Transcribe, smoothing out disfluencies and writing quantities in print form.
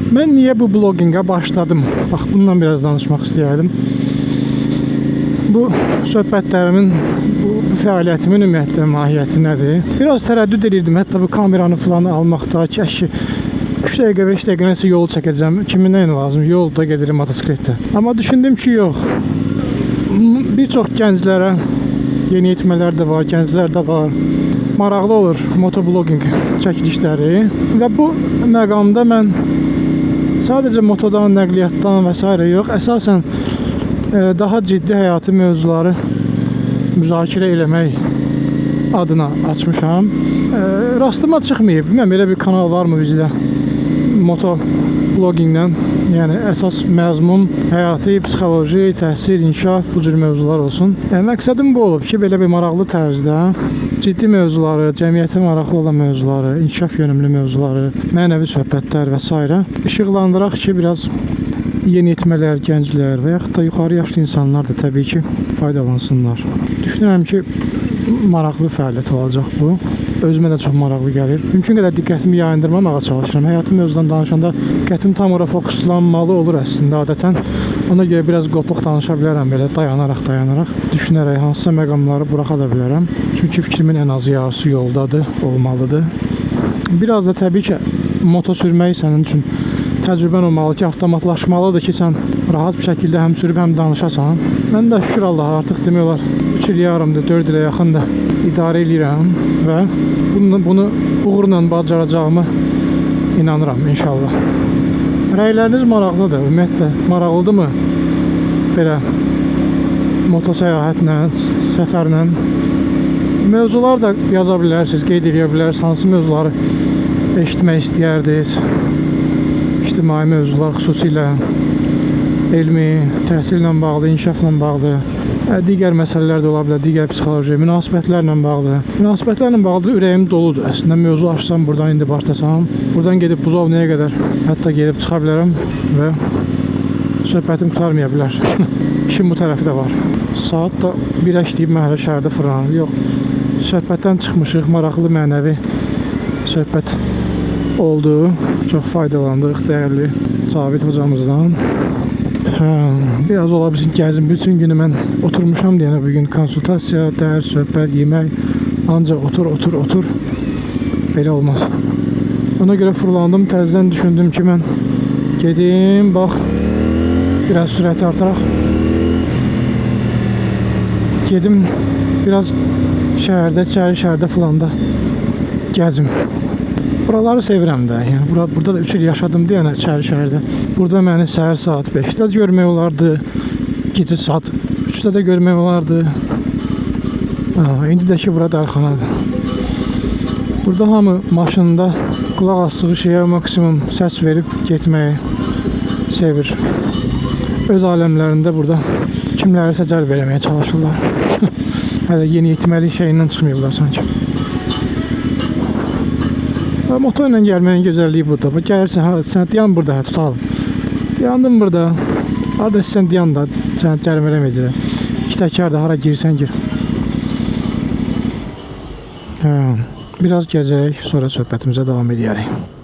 Mən niyə bu bloqinqə başladım? Bax, bundan biraz danışmaq istəyərdim. Bu söhbətlərimin, bu fəaliyyətimin ümumiyyətlə mahiyyəti nədir? Biraz tərəddüd edirdim, hətta bu kameranı falan almaqda ki, əşi 3 dəqiqə, 5 dəqiqə nəsə yol çəkəcəm. Kimin nə lazım? Yolda gedirim motosikletdə. Amma düşündüm ki, yox. Bir çox gənclərə, yeniyetmələr də var, gənclər də var. Maraqlı olur motoblogging çəkilişləri və bu məqamda mən sadəcə motodan, nəqliyyatdan və s. yox, əsasən daha ciddi həyati mövzuları müzakirə eləmək adına açmışam. Rastıma çıxmayıb. Bilmirəm, elə bir kanal varmı bizdə? Moto bloggingdən, yəni əsas məzmun həyati, psixoloji, təhsil, inkişaf bu cür mövzular olsun. Məqsədim bu olub ki, belə bir maraqlı tərzdə ciddi mövzuları, cəmiyyətə maraqlı olan mövzuları, inkişaf yönümlü mövzuları, mənəvi söhbətlər və s. işıqlandıraq ki, biraz yeniyetmələr, gənclər və yaxud da yuxarı yaşlı insanlar da təbii ki, faydalansınlar. Düşünürəm ki, maraqlı fəaliyyət olacaq bu. Özümə də çox maraqlı gəlir. Mümkün qədər diqqətimi yayındırmamağa çalışıram. Həyati mövzudan danışanda diqqətim tam ora fokuslanmalı olur əslində adətən. Ona görə biraz qopuq danışa bilərəm belə dayanaraq, düşünərək hansısa məqamları buraxa da bilərəm. Çünki fikrimin ən azı yarısı yoldadır, olmalıdır. Biraz da təbii ki, moto sürmək sənin üçün təcrübən olmalı ki, avtomatlaşmalıdır ki, sən rahat bir şəkildə həm sürüb həm danışasan. Mən də şükür Allaha artıq demək olar 3 il yarımdır, 4 ilə yaxındır idarə eləyirəm və bunu uğurla bacaracağıma inanıram inşallah. Rəyləriniz maraqlıdır. Ümumiyyətlə maraqlıdırmı belə moto səyahətlə, səfərlə? Mövzular da yaza bilərsiniz, qeyd edə bilərsiniz. Hansı mövzuları eşitmək istəyərdiniz? İctimai mövzular, xüsusilə elmi, təhsillə bağlı, inkişafla bağlı, digər məsələlər də ola bilər, digər psixoloji, münasibətlərlə bağlı. Münasibətlərlə bağlı ürəyim doludur. Əslində mövzu açsam, buradan indi başlasam, buradan gedib Buzovnaya qədər hətta gedib çıxa bilərəm və söhbətim qurtarmaya bilər. İşin bu tərəfi də var. Saat da 1 işləyib mən hələ şəhərdə fırlanırım. Yox, söhbətdən çıxmışıq, maraqlı mənəvi söhbət oldu. Çox faydalandıq dəyərli Cavid hocamızdan. Hə, biraz ola bilsin gəzim. Bütün günü mən oturmuşam deyənə bugün konsultasiya, dərs, söhbət, yemək. Ancaq otur, otur, otur. Belə olmaz. Ona görə fırlandım, təzədən düşündüm ki, mən gedim, bax, biraz sürəti artıraq. Gedim, biraz şəhərdə, içəri şəhərdə falan da gəzim. Buraları sevirəm də. Yəni burada da 3 il yaşadım deyənə içəri şəhərdə. Burada məni səhər saat 5-də görmək olardı. Gecə saat 3-də də görmək olardı. İndi də ki bura dəlxanadır. Burada hamı maşında qulaq asdığı şeyə maksimum səs verib getməyi sevir. Öz aləmlərində burada kimlərisə cəlb eləməyə çalışırlar. Hələ yeniyetməlik şeyindən çıxmayıblar sanki. Motor ilə gəlməyin gözəlliyi budur. Bax, gəlirsən, hə, sən dayan burada, hə, tutalım. Dayandım burada. Harada sən dayan da, sən cərimə eləməyəcəklər. İki təkər də hara girsən gir. Hə, biraz gəzək, sonra söhbətimizə davam edərik.